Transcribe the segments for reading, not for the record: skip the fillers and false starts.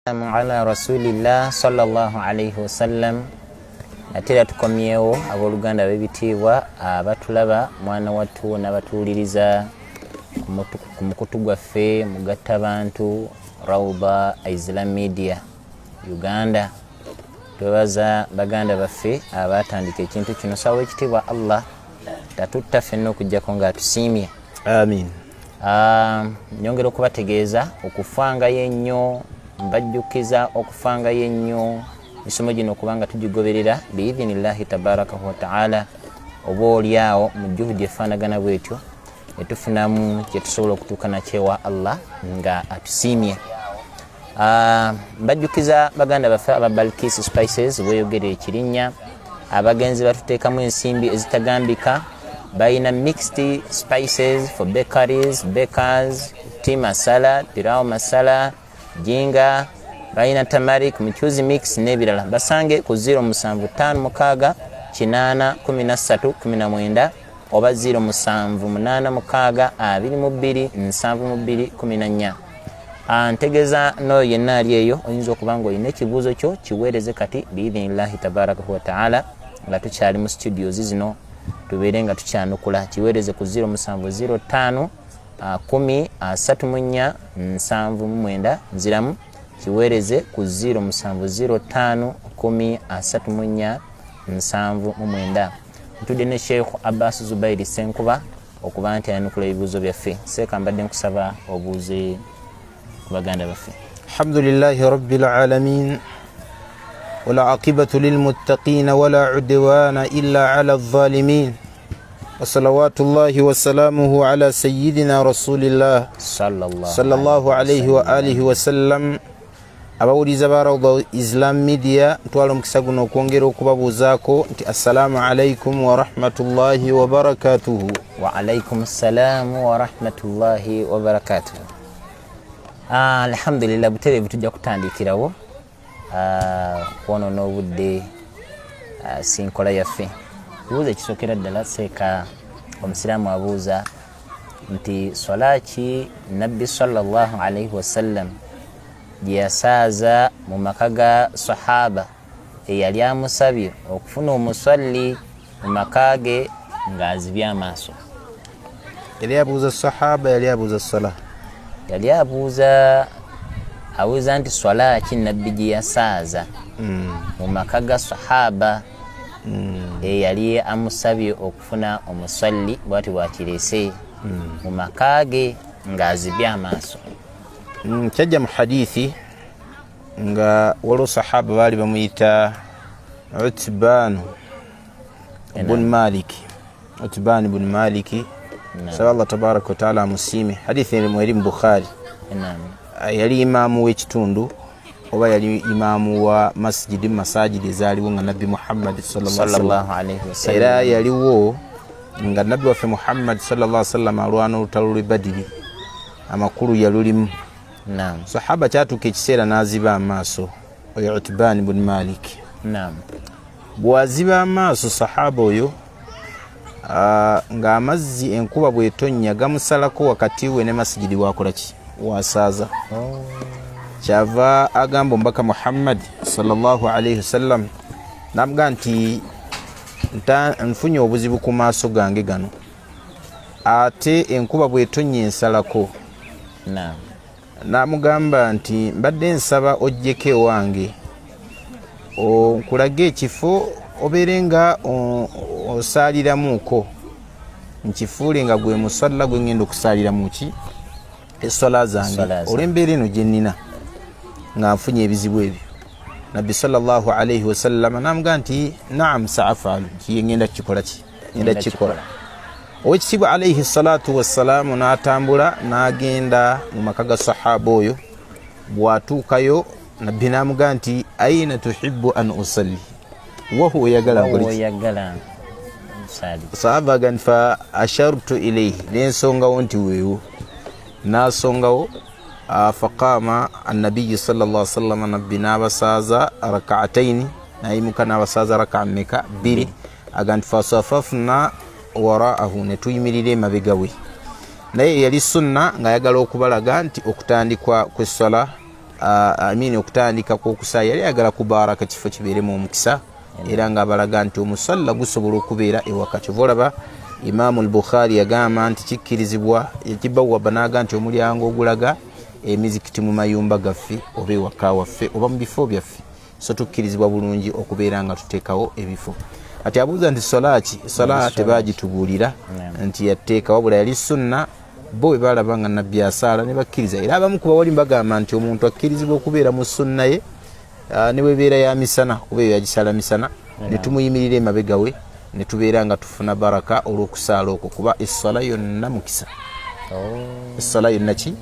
Ala rasulillah sallallahu alaihi wasallam. Ate era tukomyewo, abooluganda ab'ebitiibwa abatulaba, mwana wattu, n'abatuwuliriza ku mukutu gwaffe mugatta bantu Rauda Islam Media Uganda. Twebaza baganda baffe abatandika ekintu kino. Sawa ekitiibwa Allah tatutta ffenna okugjako ng'atusiimye. Amin. Ah, nyongera okubategeeza okufangayo ennyo, mbajjukiza okufangayo ennyo emisomo gino okubanga tugigoberera biidhinillahi tabaraka wataala. Oba oliawo mu juhudi efaanagana bwetyo netufunamu kyetusobola okutuuka nakyewa Allah nga atusiimye. Ah, mbajjukiza baganda baffe aba Balkis Spices, bweyogera ekirinnya, abagenzi batuteekamu ensimbi ezitagambika. Balina mixed spices for bakeries, bakers, tea masala, pilau masala, jinga, balina turmeric, muchuzi mix n'ebirala. Basange ku 0756 8 13 19 oba 0786 22 72 14. Ah, ntegeeza n'oyo yenna ali eyo, oyinza okuba nga olina ekibuuzo kyo, kiweereze kati biidhinillahi tabaraka wataala nga tukyali mu studios zino, tubeere nga tukyanukula. Kiweereze ku 0705 10 34 79. Nziramu, kiweereze ku 0705 10 34 79. Ntudde ne Sheikh Abbas Zubairi Senkuba okuba nti ayanukula ebibuuzo byaffe. Seeka, mbadde nkusaba obuuze ku baganda baffe. Alhamdulillahi rabbil alamin والعاقبة للمتقين ولا عدوان إلا على الظالمين وصلوات الله وسلامه على سيدنا رسول الله sallallahu صلى الله عليه وآله وسلم. Abawuliza ba Rawda Islam Media, ntwala omukisa guno okwongera okubabuuzaako nti assalaamu alaikum warahmatullahi wabarakatuhu. Waalaikum ssalamu warahmatullahi wabarakatuh. Ah, alhamdulillah, butereevu tujja kutandikirawo. Ah, kwonoona obudde, ah, si nkola yaffe. Ekibuuzo ekisookera ddala, seeka, omusiraamu abuuza nti swala ki Nabbi sallallahu alaihi wasallam gye yasaaza mu maka ga sahaba eyali amusabye okufuna omusalli mu maka ge ng'azibye amaaso? Yali abuuza sahaba, yali abuuza sala? Yali abuuza nti swala ki Nabbi gye yasaaza mu maka ga sahaba eyali amusabye okufuna omusalli, bwati bwakireese, mu maka ge ng'azibye amaaso? Kyajja mu hadithi nga waliwo sahaba baali bamuyita Utbanu bun Maliki, Utbani bun Maliki, saba Allah tabaraka wataala amusiime. Hadithi erimu eri mu Bukhari. Yali imaamu w'ekitundu oba yali imaamu wa masjidi, masajidi ezaaliwo nga Nabbi Muhammadi sallallahu alaihi wasallam sallallahu alaihi wasallam era yaliwo nga Nabbi waffe Muhammadi sallallahu alaihi wasallam alwana olutalo lw'e Badiri, amakulu yalulimu. Sahaba kyatuuka ekiseera n'aziba amaaso, oyo Utbani bun Malik. Bw'aziba amaaso sahaba oyo, ng'amazzi enkuba bw'etonnya gamusalako wakati we ne masigidi wakola ki, wasaaza. Kyava agamba omubaka Muhammad sallallahu alaihi wasallam, namugaa nti nfunye obuzibu ku maaso gange gano, ate enkuba bw'etonnya ensalako. N'amugamba nti mbadde nsaba ojjeko ewange nkulage ekifo obeere nga osaaliramuuko, nkifuule nga gwe musalla gwe ngenda okusaaliramu ki eswala zange Esswala zange. Olw'embeera eno gye nnina nga nfunye ebizibu ebyo. Nabbi sallallahu alaihi wasallama n'amugamba nti naam, saafalu, nti ngenda kukikola ki, ngenda Ngenda kukikola. Owekitiibwa alaihi salatu wassalaamu n'atambula n'agenda mu maka ga sahaba oyo. Bw'atuukayo, Nabbi n'amugamba nti aina tuhibbu an usalli, wahu oyagala nkole ki? Oyagala nsaali? Sahaba aga nti fa ashartu ilaihi, nensongawo nti weewo. N'asongawo, faqama annabiyu salla sallama, Nabbi n'abasaaza rakaataini, nayimuka n'abasaaza raka mmeka? Bbiri. Aga nti fasafafna waraahu, ne tuyimirira emabega we. Naye yali sunna ng'ayagala okubalaga nti okutandikwa kw'esswala I mean okutandika kw'okusaala yali ayagala kubaaraka kifo kibeeremu omukisa, era ng'abalaga nti omusalla gusobola okubeera ewaka. Kyova olaba Imaamu al-Bukhari yagamba nti kikkirizibwa, ekibawaba n'aga nti omulyango ogulaga emizikiti mu mayumba gaffe oba ewaka waffe oba mu bifo byaffe. So tukkirizibwa bulungi okubeera nga tuteekawo ebifo. Kati abuuza nti sola ki? Sola tebagitubuulira nti yateeka, wabula yali sunna. Bo bwe balaba nga Nabbi asaala ne bakkiriza. Era abamu ku bawali bagamba nti omuntu akkirizibwa okubeera mu sunna ye, ne bwebeera ya misana, kuba eyo yagisaala misana, ne tumuyimirira emabega we ne tubeera nga tufuna baraka olw'okusaala okwo, kuba essala yonna mukisa. Essala yonna ki?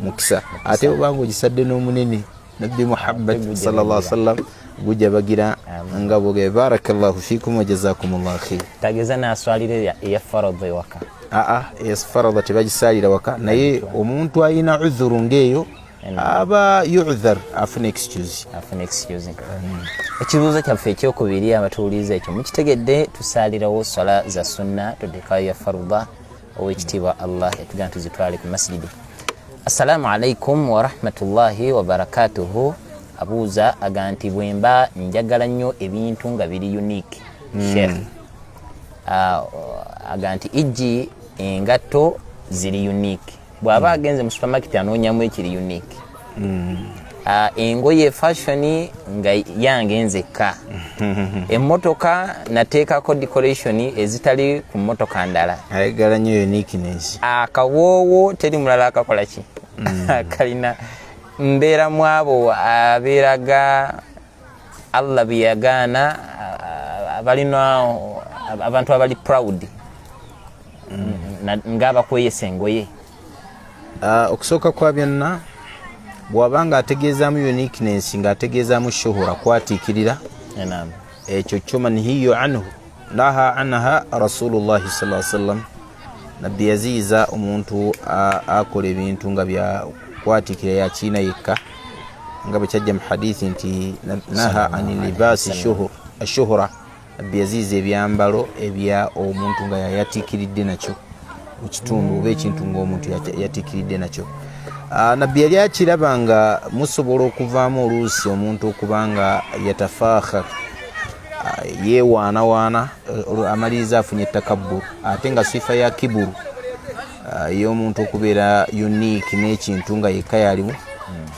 Mukisa. Ate obanga ogisadde n'omunene Nabbi Muhammad sallallahu alaihi wasallam, gujabagira nga bwoge. Barakallahu fikum wa jazakumullahu khair. Tageza naswalira eya faradha ewaka? Aa, eya faradha tebagisaalira waka, naye omuntu alina udhuru ng'eyo aba yudhar, afuna excuse. Afuna excuse. Ekibuuzo kyaffe ekyokubiri, abatuwuliriza ekyo mukitegedde, tusaalirawo swala za sunna, tudekayo ya farudha? Owekitiibwa Allah yatugamba tuzitwale ku masjidi. Assalamu alaikum warahmatullahi wabarakatuhu. Abuuza aga nti bwemba njagala nnyo ebintu nga biri unique, sheikh, aga nti igi engatto ziri unique, bw'aba agenze mu supermarket anoonyamu ekiri unique, engoye fashion nga yange nzekka, emmotoka nateekako decoration ezitali ku mmotoka ndala. Ayagala nnyo uniqueness. Akawoowo teri mulala akakola ki kalina. Mbeera mu abo abeeraga Allah bye yagaana, abalina abantu abali proud ng'abakweyesa engoye. Okusooka kwa byonna, bw'aba nga ategeezaamu uniqueness, ng'ategeezaamu shuhura, kwatiikirira, ekyo kyo manhiyu anhu, naha anha Rasulullahi sa sallam. Nabbi yaziyiza omuntu akola ebintu nga byakwatiikira yakiina yekka, nga bwe kyajja mu hadithi nti naha ani libaasi ashuhura. Nabbi yaziyiza ebyambalo ebya omuntu nga yayatiikiridde nakyo mu kitundu, oba ekintu ngaomuntu yatiikiridde nakyo. Nabbi yali akiraba nga musobola okuvaamu oluusi omuntu okuba nga yatafakhar, yeewaanawaana, amaliriza afunye takabbur, ate nga sifa ya kiburu, ey'omuntu okubeera unique n'ekintu nga yekka yalimu,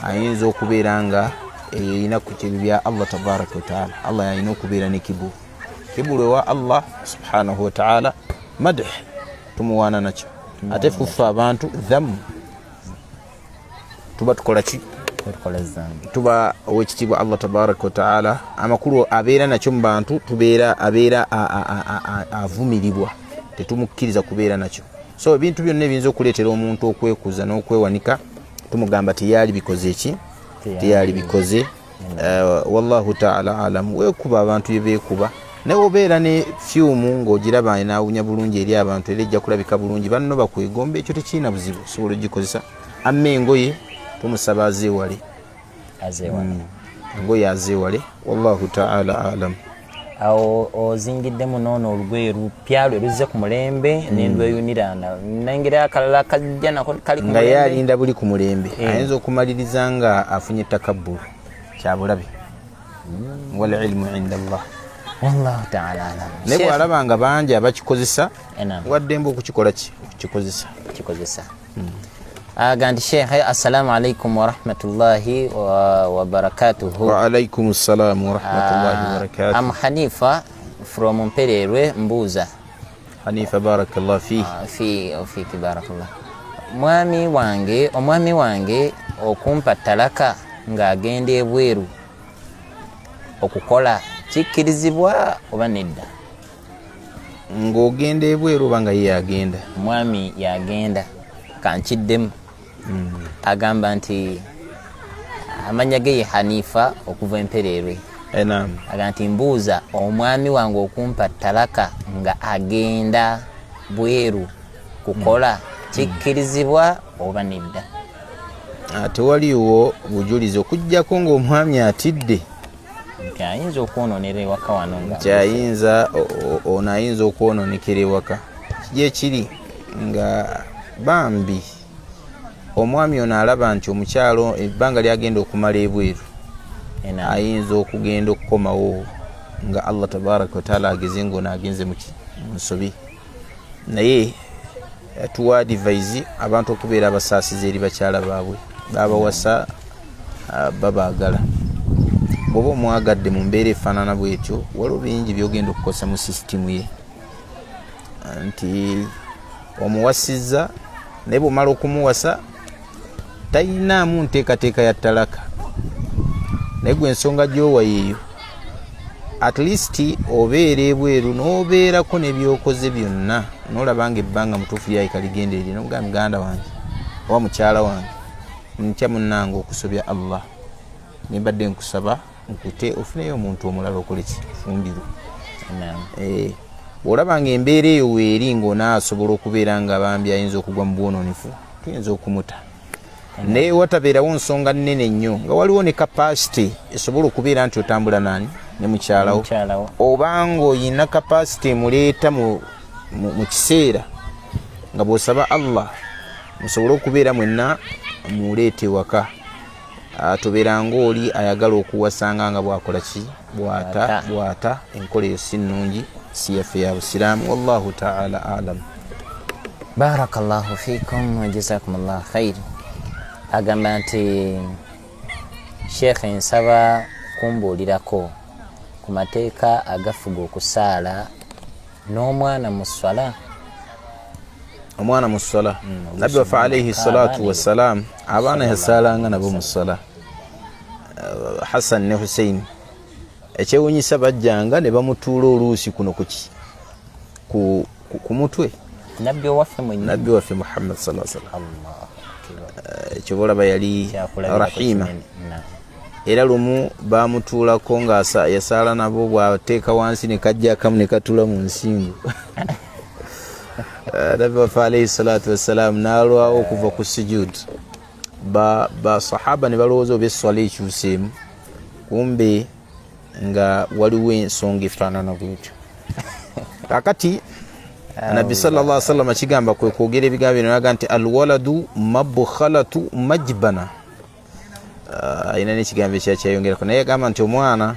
ayinza okubeera nga erina ku kibyo bya Allah tabaraka wataala. Allah yalina okubeera ne kiburu. Kiburu ewa Allah subhanahu wataala madh, tumuwaana nakyo, ate fuffe abantu dhamu, tuba tukola ki? Tuba owekitiibwa Allah tabaraka wataala amakulu abeera nakyo mu bantu, tubeera abeera avumiribwa, tetumukkiriza kubeera nakyo. So ebintu byonna ebiyinza okuleetera omuntu okwekuza n'okwewanika, tumugamba teyali bikoze eki, teyali bikoze. Wallahu taala alam. Weekuba abantu bye beekuba, naye obeera ne fyumu ng'ogiraba naawunya bulungi eri abantu, era ejja kulabika bulungi, banno bakwegomba, ekyo tekirina buzibu, osobola ogikozesa. Amma engoye tumusaba azeewale. Engoye azeewale. Wallahu taala alam. Awo ozingiddemu noono olugoye lupya lwe luzze ku mulembe, nendweyunira nengeri akalala kajja nako kali nga ye alinda buli ku mulembe. Ayinza okumaliriza nga afunye takabburu, kyabulabe. Walilmu inda Allah. Wallahu taala alam. Naye bwalaba nga bangi abakikozesa, waddembe okukikola ki, okukikozesa. Kikozesa. Aga nti shekhe, assalamu alaikum warahmatullahi wabarakatuhu. Waalaikum ssalamu warahmatullahi wabarakatuh. Am Hanifa from Mpererwe, mbuuza. Hanifa, barakallah fihi. Fi fiki barakallah. Mwami wange, omwami wange okumpa talaka ng'agenda ebweru okukola kikkirizibwa oba nedda? Ng'ogenda ebweru oba nga ye yagenda? Omwami yagenda. Kankiddemu. Agamba nti amanya ge ye Hanifa okuva Empereerwe. Agamba nti mbuuza, omwami wange okumpa talaka nga agenda bweru kukola kikkirizibwa oba nedda? Tewaliiwo bujulizi okugjako ng'omwami atidde nti ayinza okwononera ewaka wano nga nti ayinza ono ayinza okwononekera ewaka. Kijja ekiri nga bambi Omwami ono alaba nti omukyalo ebbanga lyagenda okumala ebweru ayinza okugenda okukomawo nga Allah tabaraka wataala ageze ngaono agenze mu nsobi, naye tuwa adivise abantu okubeera abasaasizi eri bakyala baabwe babawasa, babaagala. Bwoba omwagadde mu mbeera efaanana bwetyo, waliwo bingi byogenda okukosa mu sisitimu ye nti omuwasizza, naye bwomala okumuwasa tayinaamu nteekateeka ya talaka, naye gwe ensonga gyowa yeeyo. At least obeera ebweru n'obeerako nebyokoze byonna, nolaba nga ebbanga mutuufu lyayika ligenda eri, nogaa muganda wange oba mukyala wange, ntya munnange okusobya Allah, nembadde nkusaba nkute ofuneyo omuntu omulala okoleki fumbirwe. Bw'olaba nga embeera eyo weeri ng'onaasobola okubeera nga bambi ayinza okugwa mu bwononefu, tuyinza okumuta, naye watabeerawo nsonga nnene nnyo nga waliwo ne kapasite esobola okubeera nti otambula nani ne mukyalawo, oba ng'olina kapasite emuleeta mu kiseera nga bw'osaba Allah musobole okubeera mwenna muleeta ewaka. Tobeera ng'oli ayagala okuwasanga nga bwakola ki, bwata bwata. Enkola eyo si nnungi, si yaffe ya busiraamu. Wallahu taala alam. Barakallahu fikum, jazakumullah khair. Agamba nti sheekhe, nsaba kumbuulirako ku mateeka agafuga okusaala n'omwana mu swala. Omwana mu swala, nabbi waffe alaihi salatu wassalam abaana yasaalanga nabo mu swala, Hassan ne Hussein. Ekyewunyisa, bajjanga ne bamutuula oluusi kuno kuki ku mutwe. Nabbi waffe mwennyini. Nabbi waffe Muhammad sa salam, ekyoba olaba yali rahima. Era lumu bamutuulako nga yasaala nabo, bwateeka wansi ne kajja akamu ne katuula mu nsingo. Nabbi waffe alaihi salatu wassalam n'alwawo okuva ku sujud, basahaba ne balowooza oba eswala ekyuseemu, kumbe nga waliwo ensonga efaanana bwetyo. Kakati nabbi sallallahu salama kigamba kwe kwogera ebigambo bino, naga nti alwaladu mabukhalatu majbana. Alina nekigambo ekyakyayongerako, naye yagamba nti omwana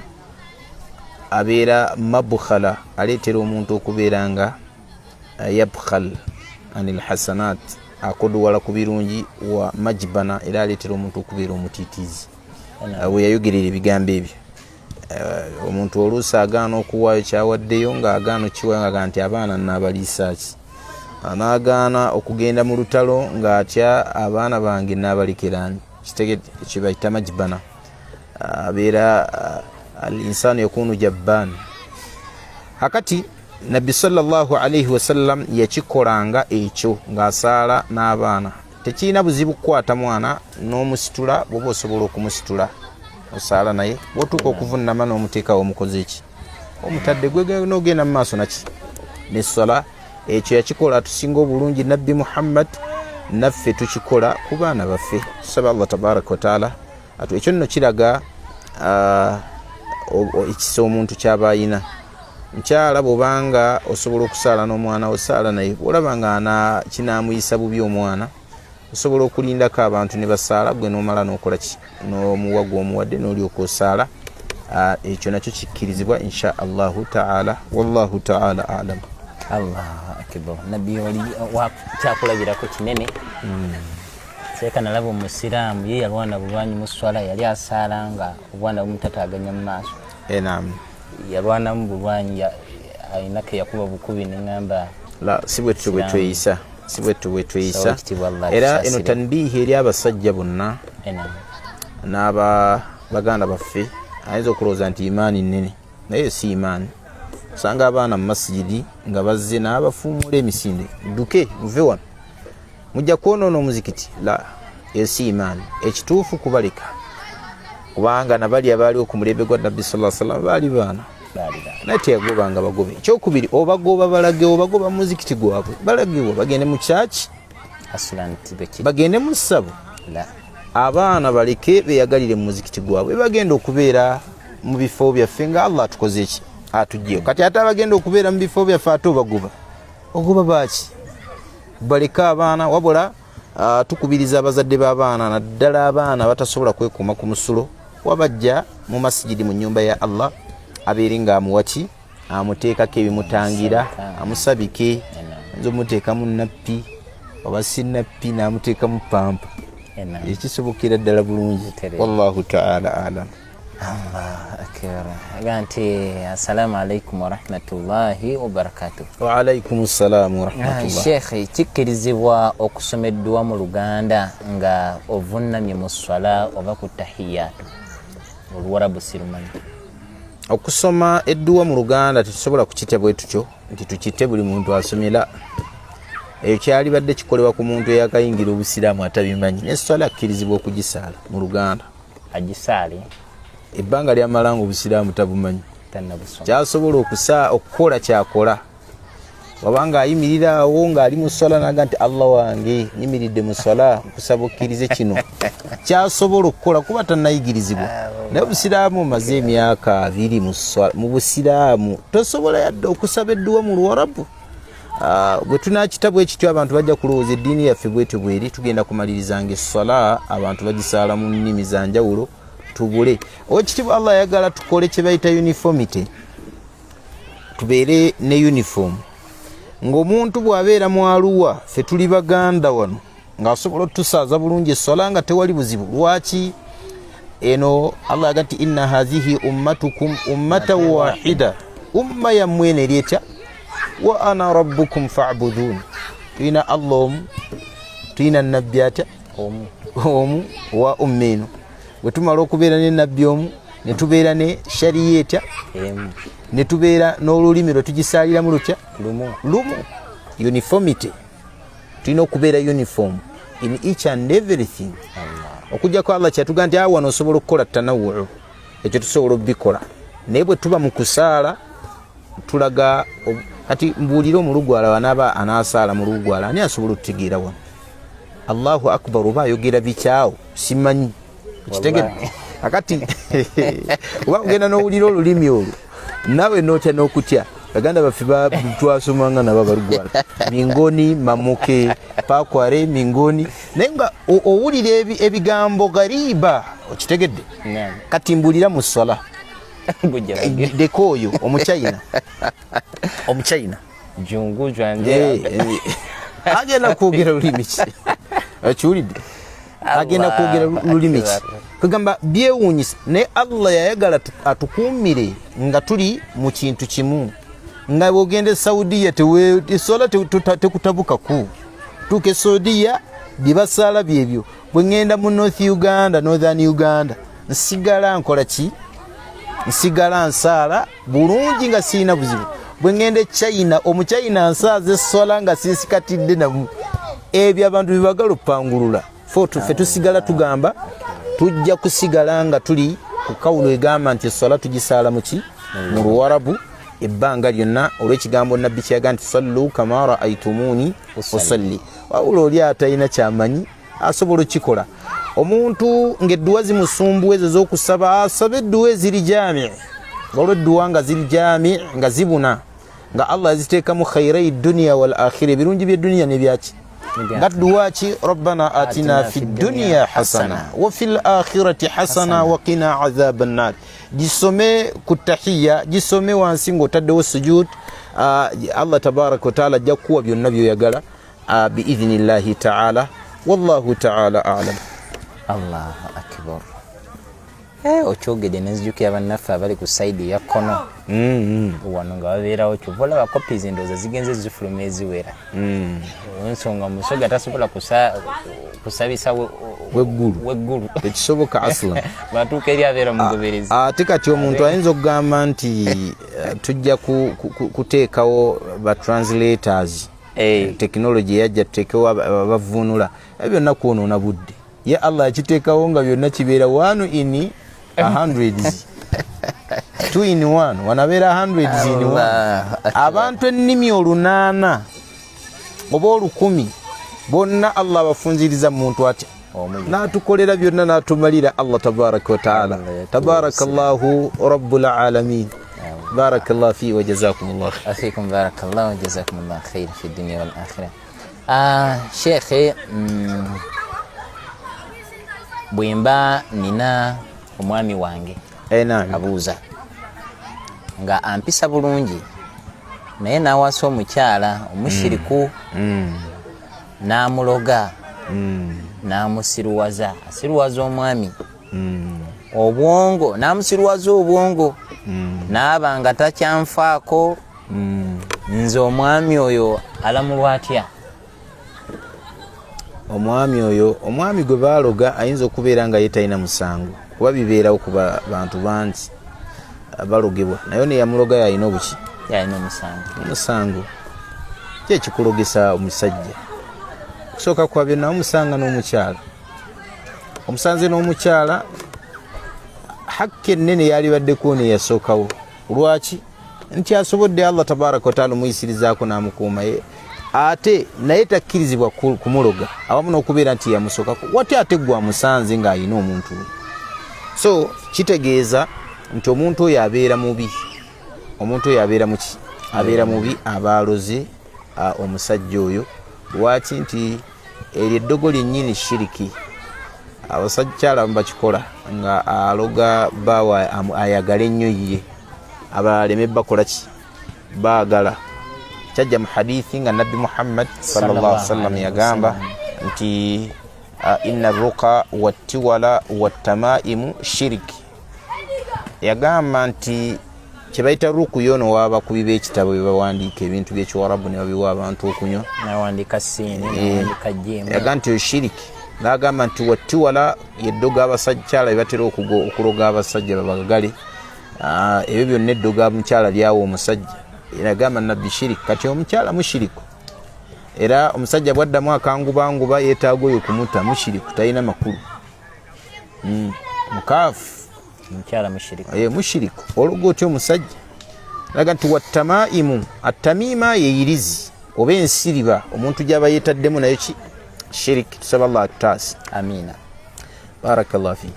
abeera mabukhala, aleetera omuntu okubeera nga yabkhal ani lhasanat, akoduwala ku birungi, wa majbana, era aleetera omuntu okubeera omutiitiizi. We yayogerera ebigambo ebyo, omuntu oluusi agaana okuwaayo kyawaddeyo, ng'agaana okiwaayo nga nti abaana naabaliisaaki, anaagaana okugenda mu lutalo ng'atya abaana bange naabalekerani. Kibayita majbana, abeera al insanu yakunu jabban. Hakati nabbi sallallahu alaihi wasallam yakikolanga ekyo ng'asaala n'abaana. Tekirina buzibu kukwata mwana n'omusitula, bwoba osobola okumusitula osaala naye, bwotuuka okuvunama n'omuteekawo omukozi eki omutadde gwe n'ogenda mu maaso naki neswala. Ekyo yakikola tusinga obulungi nabbi Muhammad, naffe tukikola ku baana baffe. Tusaba Allah tabaraka wataala atu ekyo nno kiraga ekisa omuntu kyaba ayina. Nkyala, bwobanga osobola okusaala n'omwana wo, saala naye. Bwolaba nga kinamuyisa bubi omwana, osobola okulindako abantu ne basaala, gwe nomala nokola ki nomuwa gwomuwadde nolyoka osaala. Ekyo nakyo kikkirizibwa insha allahu taala. Wallahu taala alam. Allah akbar. Nabbi oli kyakulabirako kinene. Seeka nalaba omusiraamu ye yalwana bulwanyi mu swala, yali asaala nga obwana bumutataganya mu maaso. Enam. Yalwanamu bulwanyi, alina ke yakuba bukubi, neŋamba. La, si bwetyo bwe tweyisa, si bwetyo bwe tweyisa. Era eno tanbihi eri abasajja bonna n'aba baganda baffe. Ayinza okulowooza nti imaani nnene, naye si imaani. Osanga abaana mu masigidi nga bazze n'abafuumula emisinde, dduke muve wano, mujja kwonoona omuzikiti. La, eyo si imaani. Ekituufu kubaleka, kubanga nabali abaaliwo ku mulembe gwa nabbi sa salam baali baana, naye teyagobanga bagobe. Ekyokubiri, obagoba balagewo? Obagoba mu muzikiti gwabwe, balagewo? Bagende mu kyaki, bagende mu ssabo. Abaana baleke beyagalire mu muzikiti gwabwe, bagenda okubeera mu bifo byaffe nga Allah atukoze eki atugyeyo. Kati ate abagenda okubeera mu bifo byaffe ate obagoba, ogoba baaki? Baleke abaana. Wabula Tukubiriza abazadde b'abaana, naddala abaana batasobola kwekuuma ku musulo, wabajja mu masigidi, mu nyumba ya Allah, abeere nga amuwaki, amuteekako ebimutangira, amusabike. Ayinza omuteekamu nappi oba si nappi, n'amuteekamu pampa, ekisobokera ddala bulungi. Wallahu taala alam. Allah akbar. Aga nti assalamu alaikum warahmatullahi wabarakatuh. Waalaikum ssalamu warahmatullah. Sheekh, kikkirizibwa okusoma edduwa mu Luganda nga ovunnamye mu swala oba ku tahiyatu? Oluwarabu sirumanyi. Okusoma edduwa mu Luganda tetusobola kukitya bwe tutyo nti tukite buli muntu asomera. Eyo kyalibadde kikolebwa ku muntu eyakayingira obusiraamu atabimanyi. Neswala akkirizibwa okugisaala mu Luganda. Agisaale. Ebbanga lyamala nga obusiraamu tabumanyi, kyasobola okukola kyakola, wabanga ayimirira awo ng'ali mu swala naga nti Allah wange, nyimiridde mu swala, nkusaba okkirize kino. Kyasobola okukola kuba tannayigirizibwa. Naye obusiraamu omaze emyaka 20 mu busiraamu, tosobola yadde okusaba edduwa mu Luwarabu. Bwe tunakita bwe kityo, abantu bajja kulowooza eddiini yaffe bwetyo bweri. Tugenda kumaliriza nga esswala abantu bagisaala mu nnimi za njawulo, tubule. Owekitiibwa Allah ayagala tukole kye bayita uniformity, tubeere ne uniform. Ng'omuntu bw'abeera mu Aluwa, ffe tuli Baganda wano, ng'asobola otusaaza bulungi esswala nga tewali buzibu. Lwaki eno Allah yaga nti inna hazihi ummatukum ummatan wahida, umma yammwe eno eri etya? Wa ana rabbukum fabudun. Tulina Allah omu, tulina nabbi atya? Omu wa umma eno. Bwe tumala okubeera ne nabbi omu, ne tubeera ne shariya etya? Ne tubeera n'olulimi lwe tugisaaliramu lutya? Lumu. Uniformity, tulina okubeera uniform in each and everything, okujjako Allah kyatuga nti wano osobola okukola tanawuu, ekyo tusobola obikola. Naye bwe tuba mu kusaala tulaga. Kati mbuulire, omulugwala wanaaba anaasaala mu lugwala, ani asobola okutegeera wano Allahu akbar oba ayogera bikyawo? Simanyi, okitegedde? Akati oba ogenda n'owulira olulimi olwo naawe notya n'okutya. Baganda baffe twasomanga nabo abalugwala, mingoni mamuke pakware mingoni, naye nga owulira ebigambo gariba, okitegedde? Kati mbuulira, mu swala deka oyo omuchina, omuchina agenda kwogera lulimi ki? Okiwulidde? Agenda kwogera lulimi ki? Kugamba byewuunyisa. Naye Allah yayagala atukuumire nga tuli mu kintu kimu. Nga bwogenda e Saudiya, eswala tekutabukaku. Tuuka e Saudiya, byebasaala byebyo. Bwe ŋŋenda mu North Uganda, Northern Uganda, nsigala nkola ki? Nsigala nsaala bulungi nga sirina buzibu. Bwe ŋŋenda e China, omuchina nsaaza eswala nga sinsikatidde namu. Ebyo abantu bebagala opangulula. Ffe tusigala tugamba tujja kusigala nga tuli ku kawulo egamba nti eswala tugisaala muki? Mu Luwarabu ebbanga lyonna, olw'ekigambo nabbi kyeyaga nti sallu kama raaitumuni usalli. Wabula oli atalina kyamanyi asobola okukikola. Omuntu ng'edduwa zimusumbuwa ezo z'okusaba, asabe edduwa eziri jami. Waliwo edduwa nga ziri jami, nga zibuna, nga Allah yaziteekamu khairai duniya wal akhira, ebirungi by'edduniya nebyaki. Nga dduwa ki? Rabbana atina fi duniya hasana wa fi lakhirati hasana waqina azaba nnar. Gisome ku tahiya, gisome wansi ng'otaddewo sujud. Allah tabaraka wataala ajja kukuwa byonna byoyagala biidhinillahi taala. Wallahu taala alam. Allahu akbar. Okyogedde nenzijukira bannaffe abali ku side eya kkono wano nga babeerawo. Kyova olaba copies ndowooza zigenze zifuluma eziwera, olwensonga Musoga tasobola kusabisa weggulu. Weggulu. Tekisoboka aslan. Batuuka eri abeera mugoberezi. Ate kati omuntu ayinza okugamba nti tujja kuteekawo ba translators, technology eyajja, tuteekewo abavuunula. Ebyo byonna kwonoona budde. Ye Allah yakiteekawo nga byonna kibeera one in a hundreds, two in one, wanabeera hundreds in one. Abantu ennimi 800 oba 1000 bonna Allah abafunziriza muntu atya? N'atukolera byonna n'atumalira Allah tabaraka wataala. Tabaraka llahu rabbul alamin. Barakallah fi wa jazakum llah. Afikum barakallah wa jazakum llah khair fi dunia wal akhira. Shekhe, bwemba nina omwami wange abuuza nga ampisa bulungi, naye nawasa omukyala omushiriku, n'amuloga, n'amusiruwaza, asiruwaza omwami obwongo, n'amusiruwaza obwongo, n'aba nga takyanfaako. Nze omwami oyo alamulwa atya? Omwami oyo, omwami gwe baaloga ayinza okubeera nga ye talina musango, kuba bibeerawo ku bantu bangi balogebwa, naye neyamuloga yalina obuki? Yalina omusango. Omusango ki ekikulogesa omusajja? Okusooka kwa byonna omusanga n'omukyala, omusanze n'omukyala, hakka ennene yalibaddeko neyasookawo. Lwaki? Nti asobodde Allah tabaraka wataala omuyisirizaako n'amukuuma ye, ate naye takkirizibwa kumuloga awamu n'okubeera nti yamusookako. Wati ate gwe amusanze ng'alina omuntu we? So kitegeeza nti omuntu oyo abeera mubi, omuntu oyo abeera muki? Abeera mubi, aba aloze omusajja oyo. Lwaki? Nti eryo eddogo lyennyini shiriki. Abakyala bakikola nga aloga bbaawe ayagale ennyo ye, abalala aleme bakola ki? Baagala. Kyajja mu hadithi nga Nabbi Muhammad sallallahu alaihi wasallam yagamba nti inna ruqa wattiwala wattamaimu shiriki. Yagamba nti kyebayita ruku yono wabakubi b'ekitabo byebawandiika ebintu by'ekiwarabu ne babiwa abantu okunywa, nawandika siini, nawandika jimu, yagamba nti oyo shiriki. N'agamba nti wattiwala yeddoga abakyala bye batera okuloga abasajja babagale. Ebyo byonna eddoga mukyala lyawa omusajja, yagamba Nabbi shiriki. Kati omukyala mushiriku, era omusajja bwaddamu akangubanguba yeetaaga oyo kumuta, mushiriku, talina makulu, mukaafu. Mukyala mushiriku. Mushiriku, ologa otya omusajja? Laga nti wattamaimu, attamima yeyirizi oba ensiriba omuntu gyaba yeetaddemu, nayo ki? Shiriki. Tusaba Allah atutaase. Amiina. Barakallah fi.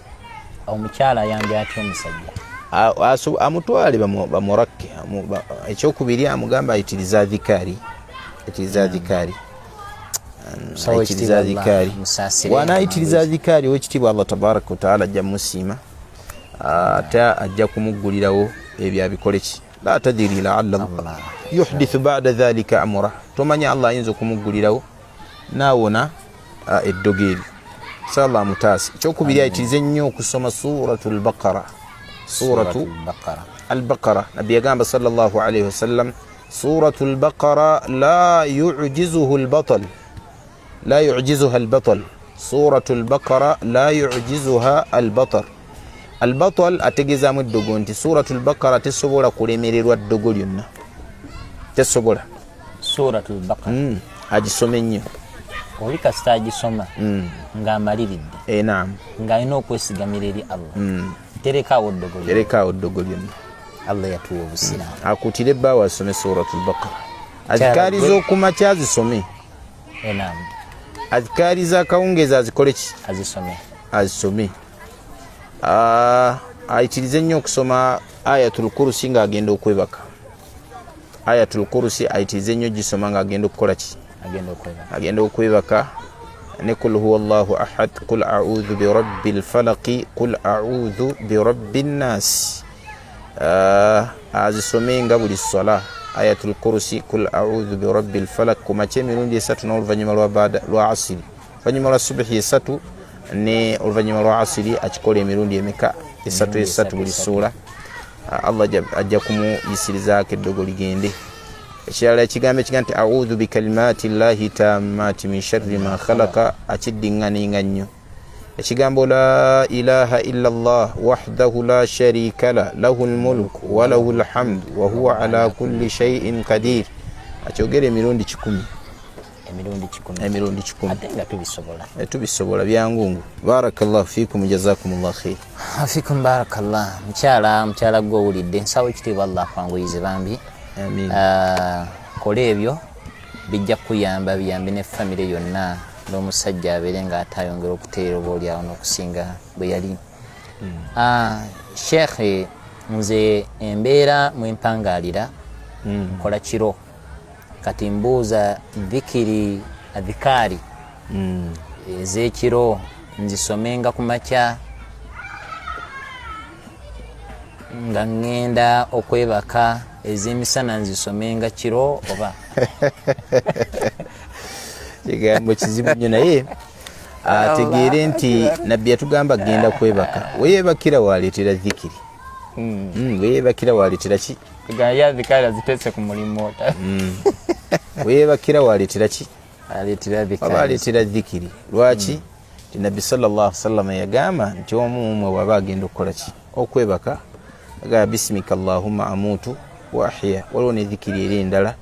Omukyala ayambye atya omusajja? Amutwale bamurakke. Ekyokubiri amugamba ayitiriza adhikaari, ayitiriza adhikaari, ayitiriza adhikaari. Wanaayitiriza adhikaari, owekitiibwa Allah tabaraka wataala ajja mumusiima, ate ajja kumuggulirawo ebyo abikole ki? La tadiri laalla Allah yuhdithu bada dhalika amura. Tomanya, Allah ayinza okumuggulirawo naawona eddogo eryo. Sala Allah amutaase. Ekyokubiri, ayitirize nnyo okusoma Suratu Lbaqara, Suratu Albaqara. Nabbi yagamba sallallahu alaihi wasallam, Suratu Lbaqara la yujizuhu lbatal, la yujizuha albatal, Suratu Lbaqara la yujizuha albatar. Albatal ategeezaamu eddogo, nti Suratu Lbaqara tesobola kulemererwa ddogo lyonna, tesobola. Suratu Lbaqara. Agisome nnyo. Oli kasita agisoma ng'amaliridde, Naam, ng'alina okwesigamira eri Allah, terekaawo ddogo lyonna. Terekaawo ddogo lyonna. Allah yatuwa obusiraamu. Akuutire ebbaawo asome Suratu Lbaqara, azikaari z'okumakya azisome. Naam. Azikaari z'akawungeezi azikole ki? Azisome. Azisome. Ayitirize nnyo okusoma Ayatul Kurusi ng'agenda okwebaka. Ayatul Kurusi ayitirize nnyo gisoma ng'agenda okukola ki? Agenda okwebaka. Agenda okwebaka, ne kul huwa llahu ahad, kul audhu birabbi lfalaqi, kul audhu birabbi nnasi. Azisome nga buli sola, Ayatul Kurusi, kul audhu birabbi lfalaq, ku makya emirundi esatu, n'oluvannyuma lwa asiri, oluvannyuma lwa subuhi esatu, ne oluvannyuma lwa asiri akikola emirundi emeka? Esatu, esatu buli suula. Allah ajja kumuyisirizaako eddogo ligende. Ekirala, ekigambo ekiga nti audhu bikalimati llahi tammati min sharri ma khalaqa, akiddiŋŋaninga nnyo. Ekigambo la ilaha illa llah wahdahu la sharika la lahu lmulku walahu lhamdu wahuwa ala kulli shaiin qadir, akyogera emirundi 100. Emirundi 100. Emirundi 100. Ate nga tubisobola. Tubisobola, byangungu. Barakallahu fikum, jazakumullah khair. Afikum barakallah. Mukyala, mukyala gwe owulidde, nsawo ekitiibwa Allah akwanguyize bambi. Amin. Kola ebyo, bijja kukuyamba, biyambe ne famire yonna, n'omusajja abeere nga ate ayongera okuteera oba oliawo n'okusinga bwe yali. Sheekhe, nze embeera mwempangalira nkola kiro, kati mbuuza dhikiri. Adhikaari ez'ekiro nzisomenga ku makya nga ŋŋenda okwebaka, ez'emisana nzisomenga kiro oba? Kigambo kizibu nnyo, naye ategeere nti Nabbi yatugamba genda kwebaka, weyebakira waleetera dhikiri. Weyebakira waleetera ki? Adhikaari aziteese ku mulimu. Weyebakira waleetera ki? Aleetera. Aba aleetera dhikiri. Lwaki? Ti Nabbi sallallahu sallama yagamba nti omu umwe bwaba agenda okukola ki, okwebaka, agamba bisimika allahumma amutu wa ahya. Waliwo ne dhikiri eri endala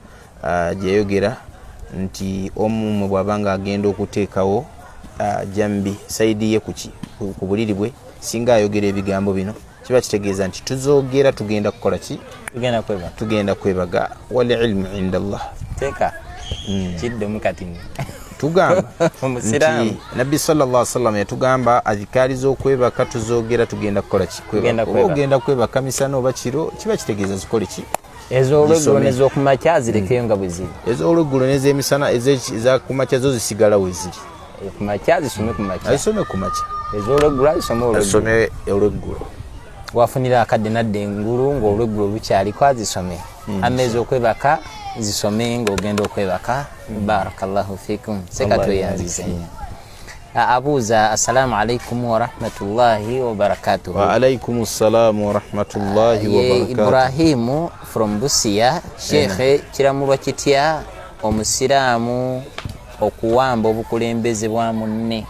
gyeyayogera nti omu umwe bwaba nga agenda okuteekawo jambi side ye kuki, ku buliri bwe, singa ayogera ebigambo bino, kiba kitegeeza nti tuzoogera tugenda kukola ki? Tugenda kwebaka. Tugenda kwebaga. Wal ilmu inda Allah. Teeka kiddemu kati. Tugamba Omusiraamu. nti Nabbi sallallahu sallam yatugamba adhikaari z'okwebaka tuzoogera tugenda kukola ki? Tugenda Kwebaka. Oba kwebaka. ogenda kwebaka misana oba kiro, kiba kitegeeza zikole ki? Ez'olweggulo Zisome. nez'okumakya zirekeyo nga bwe ziri. Ez'olweggulo n'ezemisana, ezakumakya zo zisigala we ziri. Kumakya zisome ku makya. Azisome ku makya. Ez'olweggulo azisome olweggulo. Azisome olweggulo. Wafunira akadde nadda engulu ng'olweggulo lukyaliko, azisome. Amma ez'okwebaka zisome ng'ogenda okwebaka. Barakallahu fikum. Seka. Allah. Tweyanzize. Yabariki. Abuuza, assalamu alaikum warahmatullahi wabarakatuhu. Wa alaikum ssalamu warahmatullahi Ye wabarakatuh. Ibrahimu from Busia. Shekhe, kiramulwa kitya omusiraamu okuwamba obukulembeze bwa munne?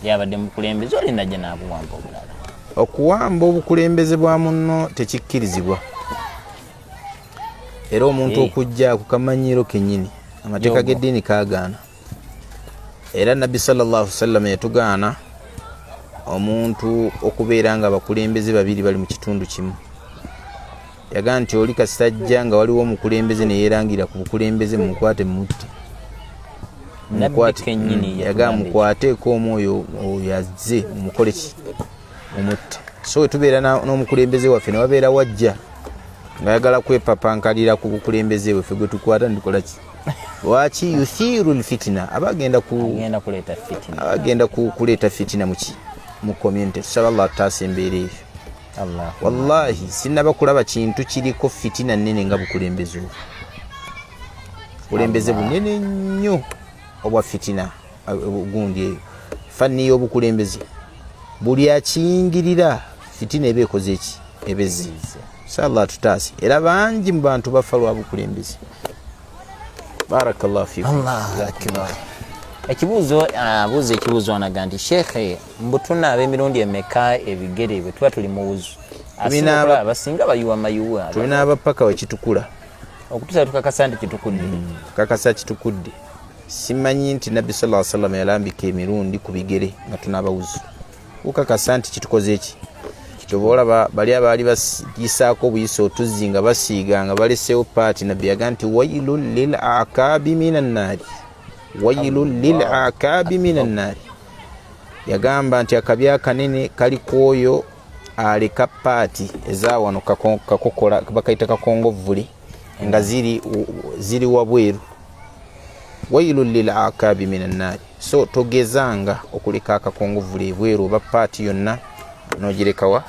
Yabadde mukulembeze, oli najja n'abuwamba obulala. Okuwamba obukulembeze bwa munno tekikkirizibwa, era omuntu okujja ku kamanyiro kennyini, amateeka Yogo. g'eddiini kagaana. Era Nabbi sallallahu sallam yatugaana omuntu okubeera nga abakulembeze babiri bali mu kitundu kimu. Yagaa nti oli kasita ajja nga waliwo omukulembeze neyerangira ku bukulembeze, mumukwate mumutte. Nabbi kennyini Yagaa yatugamba ekyo. mukwateeko omwoyo oyo azze, mumukole ki? Mumutte. So wetubeera n'omukulembeze waffe newabeera wajja ngaayagala kwepapankalira ku bukulembeze bweffe, gwe tukwata nitukola ki? Lwaki? Yuthiru lfitina, aba agenda ku Agenda kuleeta fitina. Aba agenda kuleeta fitina muki? Mu community. Tusaba Allah atutaasa embeera eyo. Allah. Wallahi sinaba kulaba kintu kiriko fitina nene nga bukulembeze obwo. Bukulembeze bunene nnyo obwa fitina. Gundi eyo fanni y'obukulembeze, buli akiyingirira fitina eba ekoze eki? Ebezi. Sa Allah atutaase. Era bangi mu bantu bafa lwa bukulembeze. Barakallahu fikum. Allahu akbar. Ekibuuzo, abuuza ekibuuzo anaga nti, shekhe, mbu tunaaba emirundi emeka ebigere bwe tuba tuli mu wuzu? Abasinga bayuwa mayuwa. Tulinaaba paka wekitukula. Okutuusa tukakasa nti kitukudde. Kakasa kitukudde. Simanyi nti Nabbi sa salama yalambika emirundi ku bigere nga tunaaba wuzu. Kukakasa nti kitukoze eki? Kyoba olaba bali abaali bayisaako obuyisa otuzzi nga basiiga nga baleseewo paati, Nabbi yaga nti wailun lil akabi min annaari, wailun lil akabi min annaari. Yagamba nti akabi akanene kali ku oyo aleka paati ezawano kakokola, bakayita kakongovvule, nga ziri wabweru. Wailun lil akabi min annaari. So togezanga okuleka akakongovvule ebweru oba paati yonna nogirekawa,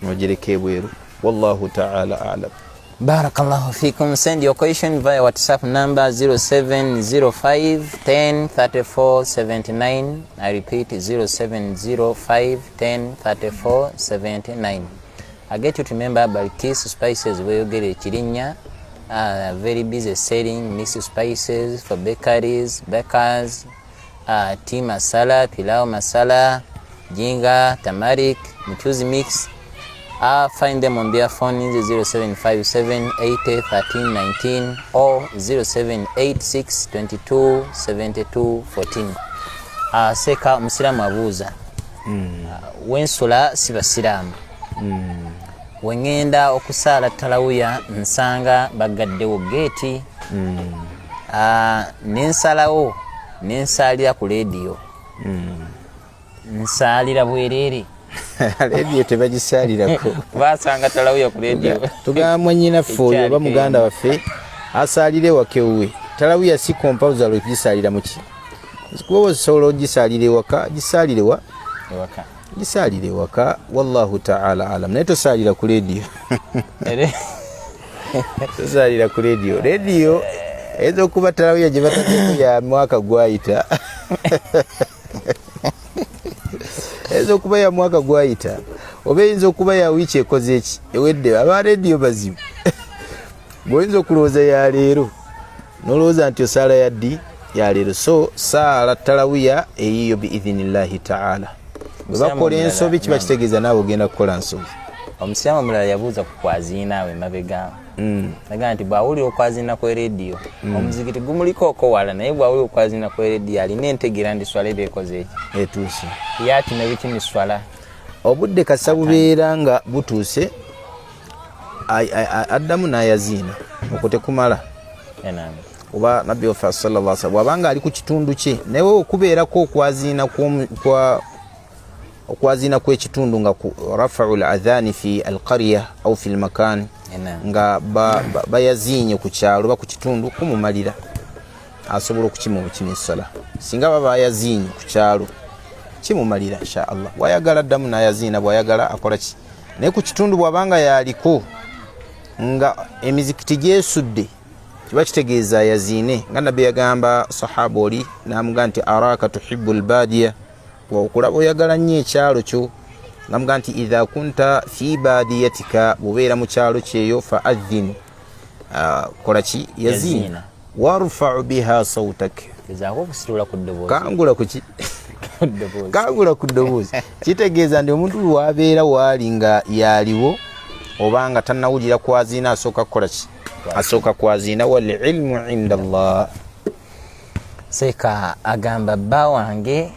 nogireka ebweru. Wallahu taala alam. Barakallahu fikum. Send your question via WhatsApp number 0705 10 34 79. I repeat, 0705 10 34 79. I get you to remember Balkis Spices, weyogera ekirinnya, very busy selling mixed spices for bakeries, bakers, tea masala, pilau masala, ginger, turmeric, mchuzi mix. Find them on their phones 0757 80 13 19 or 0786 22 72 14. Seka, omusiraamu abuuza, wensula si basiraamu, wengenda okusaala talawuya nsanga bagaddewo geeti, nensalawo nensaalira ku leediyo, nsaalira bwereere? Leediyo tebagisaalirako. Basanga talawuya ku leediyo. Tugamba mwannyinaffe oyo oba muganda waffe asaalire ewaka ewuwe. Talawiya si compulsory okugisaalira muki, kuba osobola ogisaalira ewaka, gisaalire wa? Ewaka. Gisaalire ewaka, wallahu taala alam. Naye tosaalira ku rediyo, tosaalira ku rediyo. Rediyo eyinza okuba talawiya gye bataddeko ya mwaka gwayita, eyinza okuba ya mwaka gwayita, oba eyinza okuba ya wiiki ekoze eki ewedde. Aba rediyo bazibu, bwoyinza okulowooza ya leero nolowooza nti osaala ya ddi, ya leero. So saala talawiya eyiyo biidhinillahi taala. Bwe bakola ensobi kiba kitegeeza naawe ogenda kukola nsobi. Omusiraamu omulala yabuuza ku kwaziina awo emabega, naga nti bw'awulira okwaziina ku rediyo, omuzikiti gumuliko okowala, naye bw'awulira okwaziina ku rediyo alina entegeera nti swala eba ekoze eki? Etuuse. Yakima ebikimi swala. Obudde kasa bubeera nga butuuse, addamu n'ayaziina, okwo tekumala. Oba nabbi waffe sallallahu alaihi wasallam bw'abanga ali ku kitundu kye, naye okubeerako okwaziina okwaziina kw'ekitundu nga ku rafau ladhani fi alqarya au fi lmakan, nga bayaziinye ku kyalo oba ku kitundu, kumumalira, asobola okukima obukima essala. Singa baba bayaziinye ku kyalo kimumalira, insha Allah. Bwayagala addamu n'ayaziina, bwayagala akola ki, naye ku kitundu bw'abanga yaliko nga emizikiti gyesudde, kiba kitegeeza yaziine. Nga nabbi yagamba sahaba oli namuga nti araka tuhibu lbadiya, okulaba oyagala nnyo ekyalo kyo, namuga nti idha kunta fi badiyatika, bwobeera mu kyalo kyeyo, fa adhin, kola ki? Yaziina, warfau biha sautak, gezaako okusitula ku ddoboozi. Kangula kuki? Kangula ku ddoboozi. Kitegeeza nti omuntu lwabeera waali nga yaliwo oba nga tanawulira kwaziina, asooka kukola ki? Asooka kwaziina. Walilmu inda Allah. Seeka agamba bba wange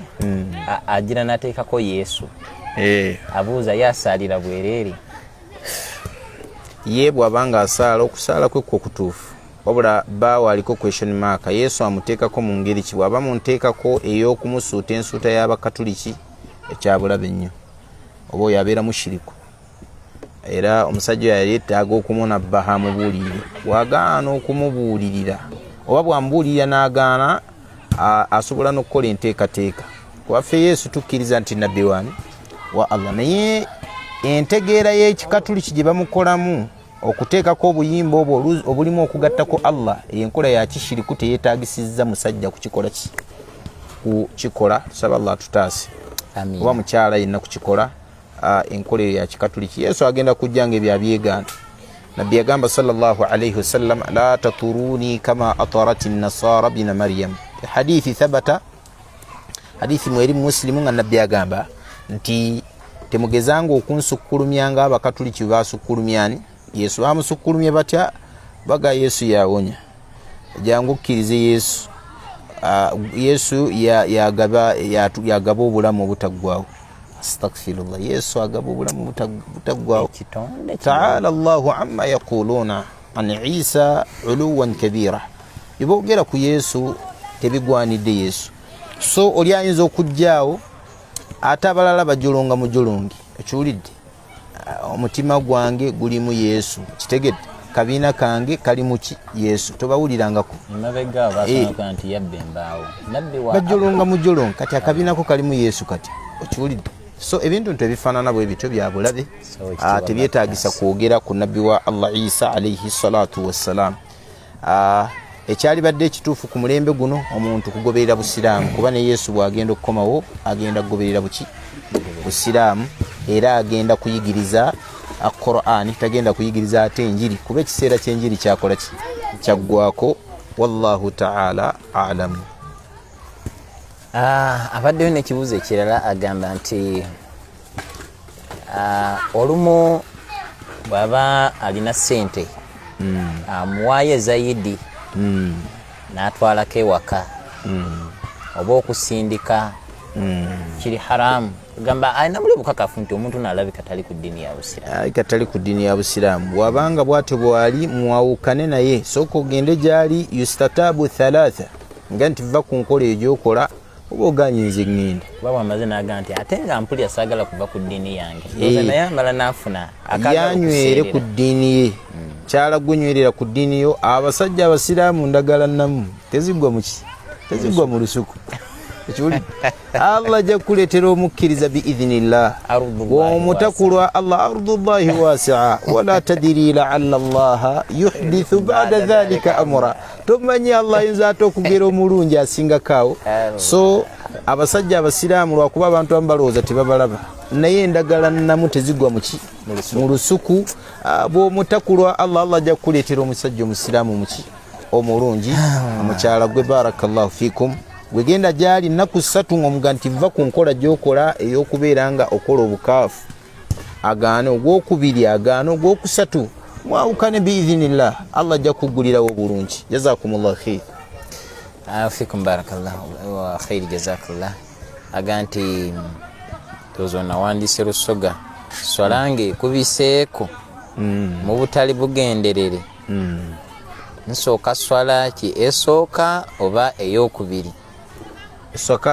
agira nateekako Yesu. Abuuza, yasaalira bwereere? Ye bw'aba nga asaala, okusaala kwe kwo kutuufu, wabula bbaawe aliko question mark. Yesu amuteekako mu ngeri ki? Bw'aba munteekako ey'okumusuuta ensuuta y'abakatuliki, ekyabulabe ennyo, oba oyo abeera mushiriku. Era omusajja oyo yali yeetaaga okumunabbaha amubuulirire. Bw'agaana okumubuulirira, oba bw'amubuulirira n'agaana, asobola n'okukola enteekateeka. Kubaffe Yesu tukkiriza nti nabbi wani wa Allah, naye entegeera y'ekikatuliki gye bamukolamu okuteekako obuyimba obwo obulimu okugattako Allah, eyo enkola ya kishiriku, teyeetagisizza musajja kukikola ki kukikola. Tusaba Allah atutaase, oba mukyala yenna kukikola enkola eyo ya kikatuliki. Yesu agenda kujja nga ebyo abyegaana. Nabbi yagamba sallallahu alaihi wasallam, la taturuni kama atarat nasara bina Maryam. Hadithi thabata, hadithi mweri Musilimu, nga nabbi agamba nti temugezanga okunsukkulumya nga abakatuliki bwe basukkulumyani Yesu. Bamusukkulumye batya? Baga Yesu yawonya, jangu okkirize Yesu. Yesu yagaba obulamu obutaggwawo. Astagfirullah, Yesu agaba obulamu butaggwawo? Taala llahu amma yaquluna an Isa uluwan kabira. Byeboogera ku Yesu tebigwanidde Yesu. So oli ayinza okujjaawo ate abalala bajolonga mujolongi. Okiwulidde? Omutima gwange gulimu Yesu, kitegedde? Kabiina kange kali muki? Yesu. Tobawulirangako? Bajolonga mujolonga. Kati akabiinako kalimu Yesu, kati okiwulidde? So ebintu nti ebifaanana bwe bityo byabulabe, tebyetagisa kwogera ku nabbi wa Allah Isa alaihi salatu wassalam. Ekyalibadde ekituufu ku mulembe guno, omuntu kugoberera busiraamu, kuba ne Yesu bwagenda okukomawo agenda kugoberera buki? Busiraamu. Era agenda kuyigiriza Quran, tagenda kuyigiriza ate enjiri, kuba ekiseera ky'enjiri kyakola ki? Kyaggwako. Wallahu taala alamu. Abaddeyo n'ekibuuzo ekirala, agamba nti olumu bw'aba alina ssente, amuwaayo ezayidi n'atwalako ewaka oba okusindika, kiri haramu? Gamba alina buli bukakafu nti omuntu naalabika tali ku ddiini ya busiraamu. Alabika tali ku ddiini ya busiraamu. Bw'abanga bwatyo bwali, mwawukane naye. Sooka ogende gyali, yustatabu thalatha, nga nti va ku nkola eyo gyokola, oba oganye nze ŋŋenda. Kuba bwamaze n'agamba nti ate nga mpulira saagala kuva ku ddiini yange, ndowooza naye amala n'afuna akaagala yanywere ku okuseerera. Ddiini ye. Kyala gwenywerera ku ddiini yo. Abasajja abasiraamu ndagala nnamu tezigwa muki, tezigwa mu lusuku. Ekiwulidde? Allah ajja kukuleetera omukkiriza biidhinillah. Omutakulwa Allah, ardullahi wasia wala tadiri laalla llaha yuhdithu bada dhalika amura. Tomanyi Allah ayinza ate okugera omulungi asingakaawo. So abasajja abasiraamu, lwakuba abantu abamu balowooza tebabalaba, naye endagala nnamu tezigwa muki, mu lusuku. Bw'omutakulwa Allah, Allah ajja kukuleetera omusajja omusiraamu muki, omulungi. Omukyala gwe, barakallahu fikum, gwegenda gyali nnaku 3 ng'omuga nti vva ku nkola gy'okola ey'okubeera nga okola obukaafu, agaane ogwokubiri, agaane ogwokusatu, mwawukane biidhinillah, Allah ajja kuggulirawo obulungi. Jazakumullah khair. Fikum barakallahu wa khairi, jazakallah. Aga nti tozo nawandiise Lusoga, swala nga ekubiseeko mu butali bugenderere, nsooka swala ki, esooka oba eyokubiri?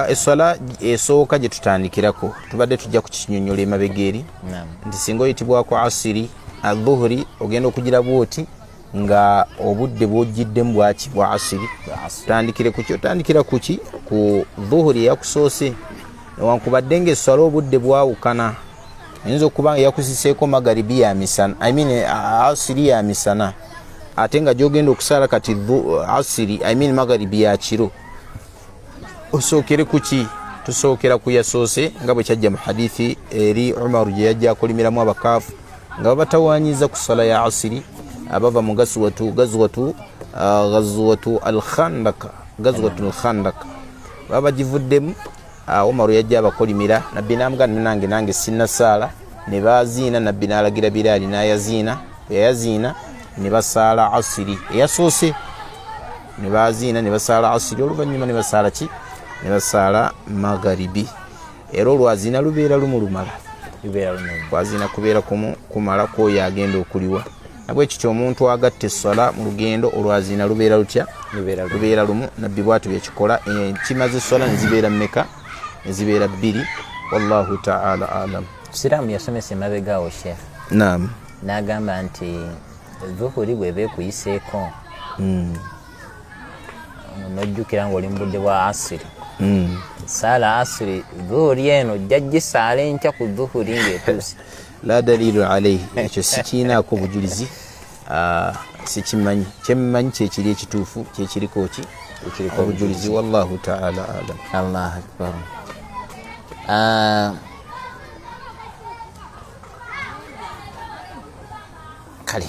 Eswala esooka gye tutandikirako, tubadde tujja kukinyonyola emabega eri, nti singa oyitibwako asiri, adhuhuri ogenda okugira bwoti nga obudde bwojjiddemu bwaki, bwa asiri, otandikire kuki? Otandikira kuki? Ku dhuhuri eyakusoose. Newankubadde nga eswala obudde bwawukana, oyinza okuba nga yakusiseeko magaribi ya misana, I mean, asiri ya misana, ate nga gyogenda okusaala kati asiri, I mean, magaribi ya kiro. Osookere kuki? Tusookera ku yasoose, nga bwe kyajja mu hadithi eri Umaru gye yajja akulimiramu abakaafu nga babatawanyiza ku sala ya asiri, abava mu gazwatu gazwatu ghazwatu alkhandaka, gazwatu alkhandaka, baba bagivuddemu. Umaru yajja abakolimira, nabbi namugamba, nange sinnasaala. Ne baziina, nabbi n'alagira Biraali n'ayaziina. Yayaziina ne basaala asiri eyasoose, ne baziina ne basaala asiri, oluvannyuma ne basaala ki? Ne basaala magharibi. Era olwaziina lubeera lumu, lumala. Kwaziina kubeera kumu, kumala kwoyo agenda okuliwa. Nabwe kityo omuntu agatta esswala mu lugendo, olwaziina lubeera lutya? Lubeera lumu. Nabbi bwatyo byekikola. Kimaze esswala ne zibeera mmeka? Ne zibeera bbiri. Wallahu taala alam. Siraamu yasomesa emabegaawo, sheekh. Naam. N'agamba nti dhuhuri bweba ekuyiseeko, nojjukira ng'oli mu budde bwa asiri, saala asiri, dhuhuri eno ojja gisaala enkya ku dhuhuri ng'etuuse. La dalilu alaihi, ekyo sikiinaako bujulizi, sikimanyi. Kyemmanyi kyekiri ekituufu, kyekiriko ki obujulizi. Wallahu taala alam. Allah akbar. Kale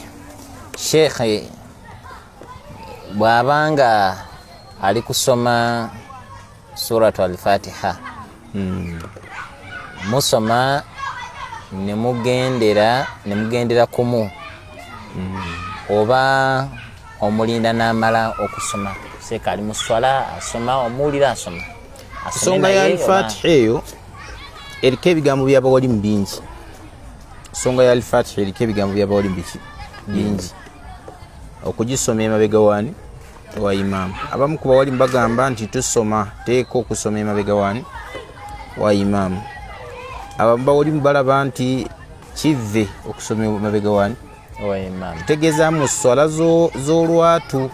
sheekhe, bw'abanga ali kusoma suratu Alfatiha, musoma nemugendera kumu, oba omulinda n'amala okusoma? Seeka ali mu swala asoma, omuwulira asoma. Ensonga ya Alfatiha eyo eriko ebigambo byabawalimu bingi. Ensonga ya Alfatiha eriko ebigambo byabawalimu biki? Bingi. Okugisoma emabega wani? Wa imaamu. Abamu ku bawalimu bagamba nti tusoma, teeka okusoma emabega wani? Wa imaamu. Abamu bawalimu balaba nti kive okusoma emabega wani? Tutegeeza mu swala z'olwatu,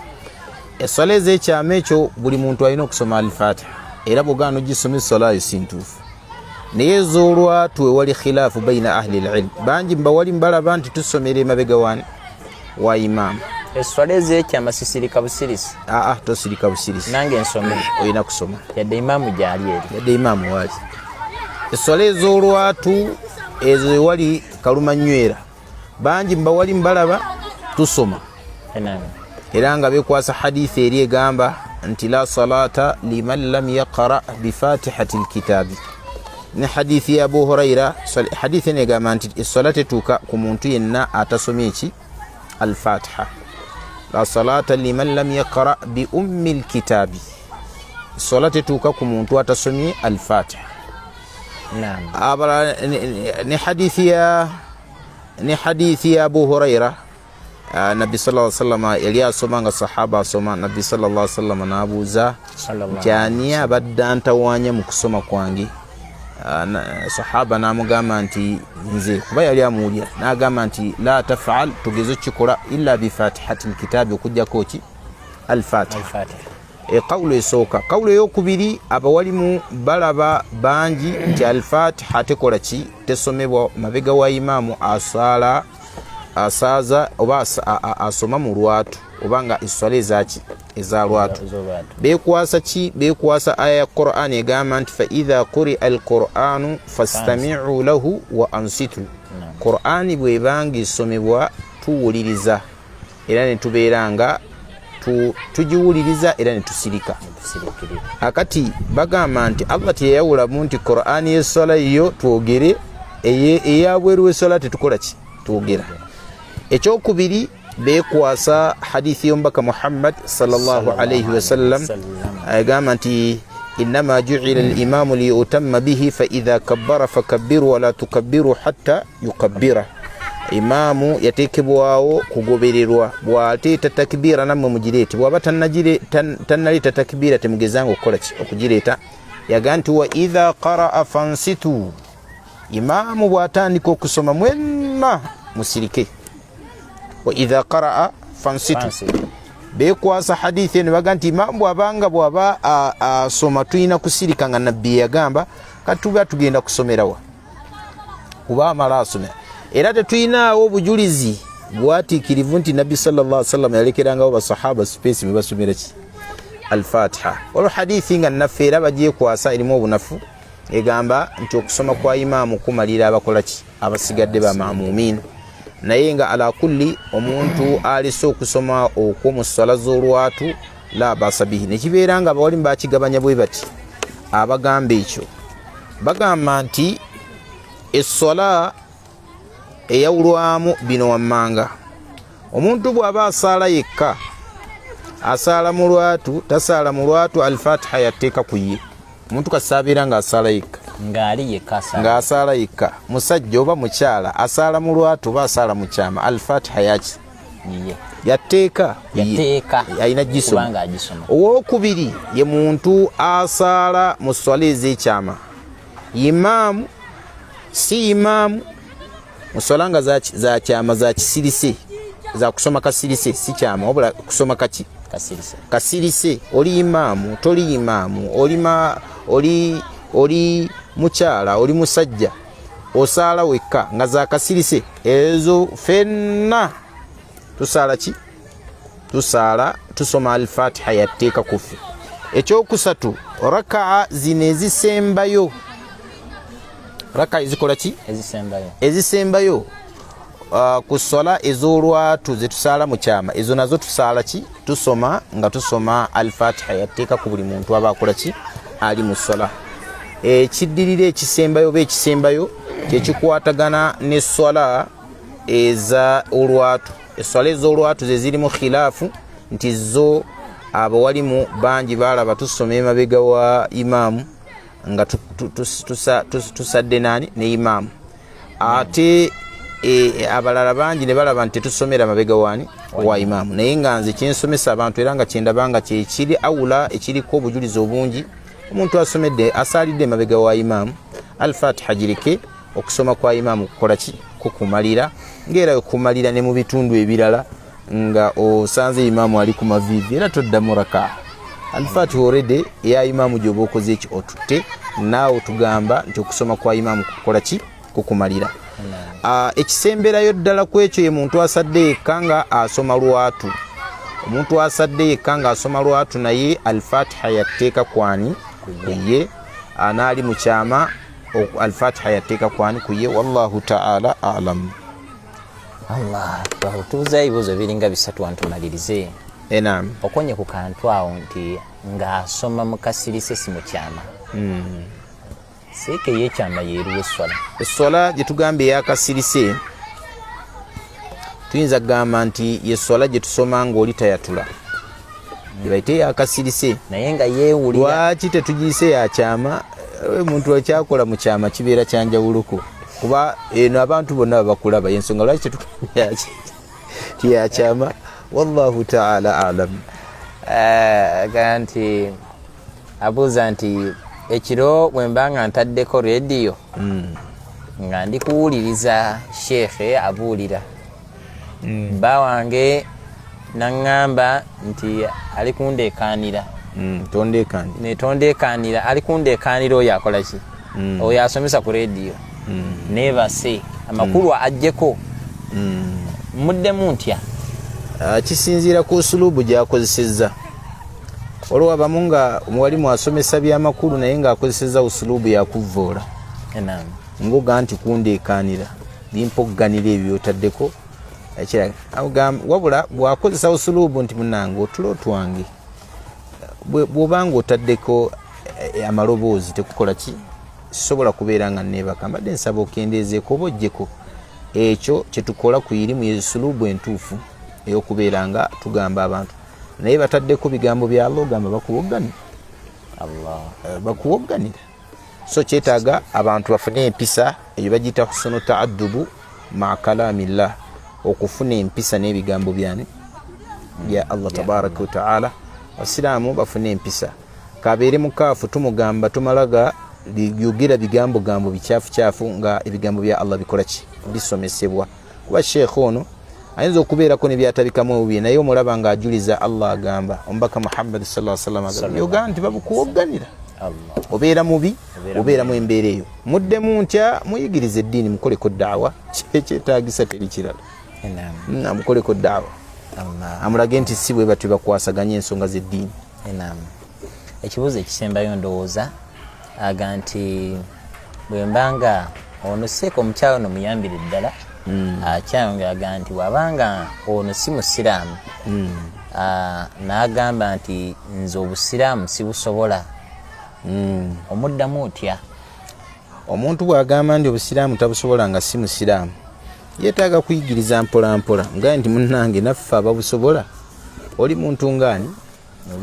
eswala ez'ekyama, ekyo buli muntu alina okusoma Alfatiha, era bwogaana ogisoma eswala yo si ntuufu. Naye ez'olwatu ewali khilaafu baina ahli lilm, bangi mubawalimu balaba nti tusomera emabega wani? Wa imaamu. Eswala ez'ekyama sisirika busirisi? Aa, tosirika busirisi. Nange nsome? Olina kusoma. Yadde imaamu gyali eri? Yadde imaamu waali. Eswala ez'olwatu ezo ewali kalumanywera, bangi mubawalimu balaba tusoma, era nga bekwasa hadithi eri egamba nti la salata liman lam yaqra bifatihati lkitabi, ne hadithi ya Abu Huraira. Hadithi eno egamba nti eswala tetuuka ku muntu yenna atasomye eki? Alfatiha. La salata liman lam yaqra bi ummi lkitabi, eswala tetuuka ku muntu atasomye Alfatiha. Abalala ne hadithi ya Abu Huraira, nabbi sala sallama yali asoma nga sahaba asoma, nabbi sala sallama n'abuuza nti ani abadde antawanya mu kusoma kwange? Sahaba n'amugamba nti nze, kuba yali amuwulira, n'agamba nti la tafal, tugeze okukikola illa bifatihati lkitaabi, okugjako ki? Alfatiha. Ekawulo esooka. Kawulo eyokubiri, abawalimu balaba bangi nti alfatiha tekola ki? Tesomebwa mabega wa imaamu asaala asaaza oba asoma mu lwatu, oba nga esswala ezaki? Eza lwatu. Bekwasa ki? Bekwasa aya ya Quran egamba nti faidha quria alquranu fastamiu lahu wa ansitu. Qurani bwebanga esomebwa tuwuliriza era netubeera nga tugiwuliriza era netusirika. Akati bagamba nti Allah teyayawulamu nti Qurani yeswala yo twogere, eyabweru weswala tetukola ki? Twogera. Ekyokubiri, bekwasa hadithi y'omubaka Muhammad sallallahu alaihi wasallam agamba nti innama juila limamu liyutamma bihi faidha kabbara fakabbiru wala tukabbiru hatta yukabbira. Imaamu yateekebwawo kugobererwa, bw'ateeta takbiira nammwe mugireete, bw'aba tannaleeta takbiira temugezanga okukola ki? Okugireeta. Yaga nti wa idha qaraa fansitu, imaamu bw'atandika okusoma mwenna musirike. Wa idha qaraa fansitu. Bekwasa hadithi eno, baga nti imaamu bw'abanga bw'aba asoma tulina kusirika, nga nabbi yagamba. Kati tuba tugenda kusomerawa kuba amala asomera? Era tetuyinaawo obujulizi bwatiikirivu nti nabbi sallallahu sallam yalekerangawo basahaba space mwe basomera ki? Alfatiha. Olwo hadithi nga naffe era bagyekwasa, erimu obunafu, egamba nti okusoma kwa imaamu kumalira abakola ki? Abasigadde bamamumin. Naye nga ala kulli, omuntu alese okusoma okwo mu swala z'olwatu la basa bihi. Nekibeera nga abawalimu bakigabanya bwe bati. Abagamba ekyo bagamba nti esswala eyawulwamu bino wammanga: omuntu bw'aba asaala yekka, asaala mu lwatu, tasaala mu lwatu, alfatiha yateeka ku ye. Omuntu kasaabeera nga asaala yekka, ng'ali yekka, ng'asaala yekka, musajja oba mukyala, asaala mu lwatu oba asaala mu kyama, alfatiha yaki? Yateeka, alina gisoma. Owokubiri ye muntu asaala mu swala ez'ekyama, imaamu si imaamu, mu swala nga zakyama, za kisirise, za kusoma kasirise, si kyama wabula kusoma kaki? Kasirise. Oli imaamu, toli imaamu, oli oli mukyala, oli musajja, osaala wekka nga zakasirise, ezo fenna tusaala ki? Tusaala tusoma alfatiha, yateeka kuffe. Ekyokusatu, rakaa zino ezisembayo, raka ezikola ki? Ezisembayo ku swala ez'olwatu zetusaala mu kyama, ezo nazo tusaala ki? Tusoma nga tusoma alfatiha, yateeka ku buli muntu aba akola ki? Ali mu swala. Ekiddirira ekisembayo oba ekisembayo kyekikwatagana neswala eza olwatu. Eswala ez'olwatu ze zirimu khilaafu, nti zo abawalimu bangi balaba tusoma emabega wa imaamu nga tusadde nani ne imaamu, ate abalala bangi ne balaba nti tetusomera mabega wani? Wa imaamu. Naye nga nze kyensomesa abantu era nga kyendaba nga kyekiri awula ekiriko obujulizi obungi, omuntu asomedde asaalidde emabega wa imaamu, alfatiha gireke, okusoma kwa imaamu kukola ki? Kukumalira, ngaera kumalira ne mu bitundu ebirala. Nga osanze imaamu ali ku maviivi, era toddamu raka, alfatiha already eya imaamu gyoba okoze eki? Otutte. Naawe tugamba nti okusoma kwa imaamu kukola ki? Kukumalira. Ekisemberayo ddala ku ekyo ye muntu asadde yekka nga asoma lwatu. Omuntu asadde yekka nga asoma lwatu, naye alfatiha yateeka kwani? Kuye. Anaali mu kyama, alfatiha yateeka kwani? Kuye. Wallahu taala alam. Allah akbar. Tubuzayo ebibuuzo biringa bisatu wantumalirize. Enam. Okonye ku kantu awo nti ng'asoma mu kasirise si mu kyama. Seeka ey'ekyama yeeruwa esswala? Esswala gye tugamba eyakasirise, tuyinza kugamba nti yeswala gye tusoma ng'oli tayatula, gyebayita eyakasirise. Naye nga yeewulira. Lwaki tetugiyise yakyama? Omuntu ekyakola mu kyama kibeera kyanjawuluko, kuba eno abantu bonna babakulaba, yensonga lwaki tetugamba tiyakyama. Wallahu taala alam. Aga nti abuuza nti Ekiro bwe mba nga ntaddeko rediyo nga ndi kuwuliriza sheekhe abuulira, bba wange naŋŋamba nti ali kundeekaanira. Tondeekaanira. Netondeekaanira, ali kundeekaanira oyo akola ki? Oyo asomesa ku rediyo. Neebase amakulu ajjeko. Muddemu ntya? Kisinziira ku usulubu gy'akozesezza. Waliwo abamu nga wali asomesa byamakulu naye ng'akozesezza usulubu yakuvvoola. Ngoga nti kundeekaanira, bimpogganira ebyo byotaddeko. Wabula bw'akozesa usulubu nti munange otulo twange, bw'oba nga otaddeko amaloboozi tekukola ki, sisobola kubeera nga neebaka, mbadde nsaba okendeezeeko oba oggyeko. Ekyo kyetukola ku irimu ye sulubu entuufu ey'okubeera nga tugamba abantu, naye bataddeko bigambo bya Allah, ogamba bakuwogganira. Bakuwogganira. So kyetaaga abantu bafune empisa eyo bagiyita husunu taaddubu ma kalamillah, okufuna empisa n'ebigambo byani bya Allah tabaraka wa taala. Abasiraamu bafune empisa, kabeere mukaafu tumugamba tumalaga yogera bigambo gambo bikyafu nga ebigambo bya Allah bikola ki, bisomesebwa. Kuba sheekh ono ayinza okubeerako ne byatabikamu obubi, naye omulaba ng'ajuliza Allah agamba omubaka Muhammad sallallahu alaihi wasallam yoga nti babukuwogganira, obeera mubi, obeeramu embeera eyo. Muddemu ntya? Muyigirize eddiini, mukoleko daawa, kyekyetaagisa teri kirala. Amukoleko daawa, amulage nti si bwe batyo bakwasaganya ensonga z'eddiini. Ekibuuzo ekisembayo ndowooza aga nti bwe mbanga ono seeka omukyalo ono muyambire ddala, akyayongera aga nti bw'abanga ono si musiraamu, n'agamba nti nze obusiraamu sibusobola, omuddamu otya? Omuntu bw'agamba nti obusiraamu tabusobola nga si musiraamu, yeetaaga kuyigiriza mpola mpola, nga nti munnange naffe ababusobola oli muntu ngaani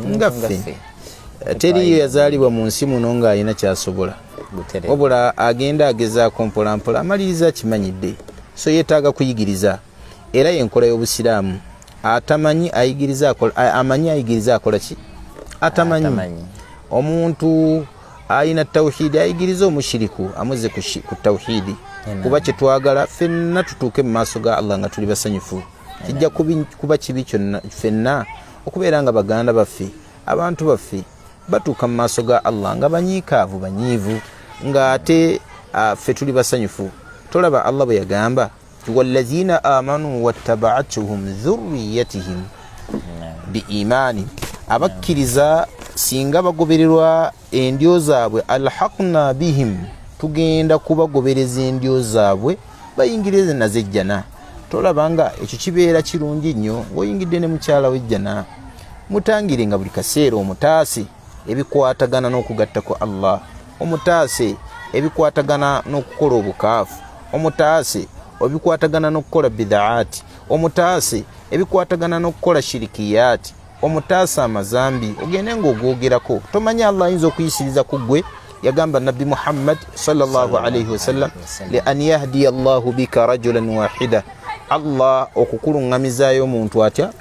nga ffe, teriyo yazaalibwa mu nsi muno ng'alina kyasobola, wabula agenda agezaako mpola mpola amaliriza akimanyidde. So yeetaaga kuyigiriza, era yenkola y'obusiraamu. Atamanyi ayigiriza, amanyi ayigiriza akola ki atamanyi. Omuntu alina tawhidi ayigiriza omushiriku amuze ku tawhidi, kuba kyetwagala ffenna tutuuke mu maaso ga Allah nga tuli basanyufu. Kijja kuba kibi kyonna ffenna okubeera nga baganda baffe, abantu baffe batuuka mu maaso ga Allah nga banyiikaavu banyiivu, ng'ate ffe tuli basanyufu. Tolaba Allah bwe yagamba wallazina amanu wattabaatuhum dhurriyatihim biimaani, abakkiriza singa bagobererwa endyo zaabwe, alhaqna bihim, tugenda kubagobereza endyo zaabwe bayingire nazo ejjana. Tolaba nga ekyo kibeera kirungi nnyo ng'oyingidde ne mukyala w'ejjana. Mutangire nga buli kaseera omutaase ebikwatagana n'okugatta ku Allah, omutaase ebikwatagana n'okukola obukaafu, omutaase ebikwatagana n'okukola bidaati, omutaase ebikwatagana n'okukola shirikiyaati, omutaase amazambi ogende ng'ogoogerako. Tomanyi Allah ayinza okuyisiriza ku ggwe. Yagamba Nabbi Muhammad sallallahu alaihi wasallam, li an yahdiya Allahu bika rajulan wahida, Allah okukuluŋŋamizaayo omuntu atya,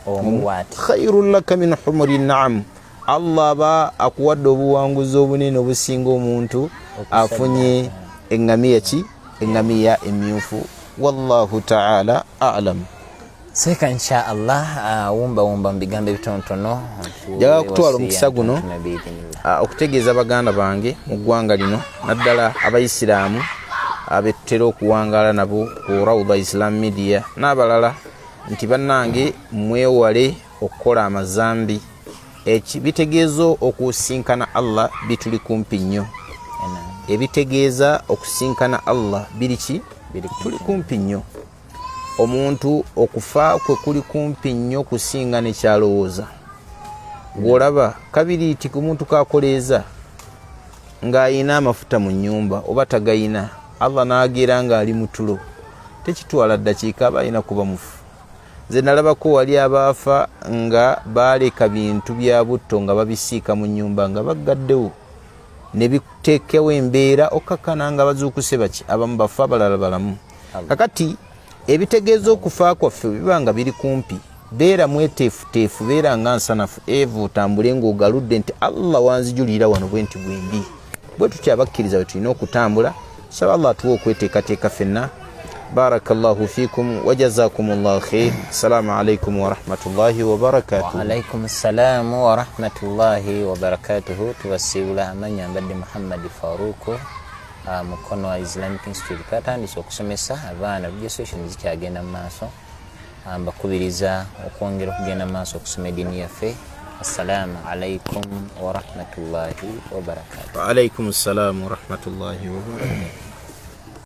khairun laka min humuri naam, Allah aba akuwadde obuwanguzi obunene obusinga omuntu afunye eŋŋamiya ki, eŋŋamiya emyufu. Wallahu taala alam. Seeka insha Allah, wumba wumba mu bigambo ebitonotono. Njagala kutwala omukisa guno okutegeeza baganda bange mu ggwanga lino, naddala abayisiraamu abetutera okuwangaala nabo ku Rauda Islam Media n'abalala, nti bannange mwewale okukola amazambi. Bitegeeza okusinkana Allah bituli kumpi nnyo. Ebitegeeza okusinkana Allah biri ki, tuli kumpi nnyo. Omuntu okufa kwe kuli kumpi nnyo kusinga nekyalowooza. Gwolaba kabiriiti ku muntu kakoleeza ng'ayina amafuta mu nnyumba oba tagayina, Allah n'agera ng'ali mutulo, tekitwala ddakiika aba alina kuba mufu. Nze nalabako wali abaafa nga baaleka bintu bya butto nga babisiika mu nnyumba nga baggaddewo, ne biteekewo embeera okkakkana nga bazuukuse baki, abamu bafu abalala balamu. Kakati ebitegeeza okufa kwaffe biba nga biri kumpi, beera mweteefuteefu, beera nga nsanafu eva otambule ng'ogaludde nti Allah wanzijulira wano bwe nti bwendi. Bwe tutyo abakkiriza bwe tulina okutambula. Saba Allah atuwe okweteekateeka fenna. Barakallahu fikum wajazakum llahu khair. Assalamu alaikum warahmatullahi wabarakatuh. Waalaikum salaamu warahmatullahi wabarakatuhu. Tubasiibula amanya, mbadde Muhammadi Faruku, mukono wa Islamic Institute. Twatandise okusomesa abaana, registration zikyagenda mu maaso. Mbakubiriza okwongera okugenda mu maaso okusoma eddiini yaffe. Assalamu alaikum warahmatullahi wabarakatuh. Waalaikum salaamu warahmatullahi wabarakatuh.